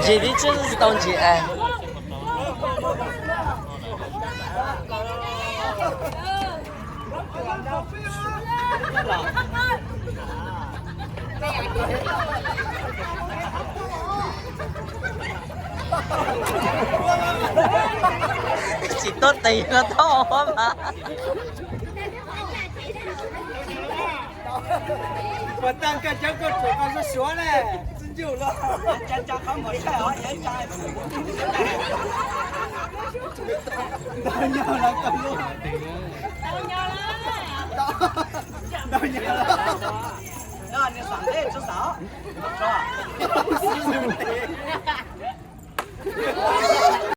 Ntsis tib tsis tsis tau ntsis es. Tsis tuaj tes no tau mas. Puas tag koj cov koj tsuam koj suav suav ne, txi ncuj los. Ntau nyuag los tau lub. Ntau nyuag los. Nws xam ntej tsis xam.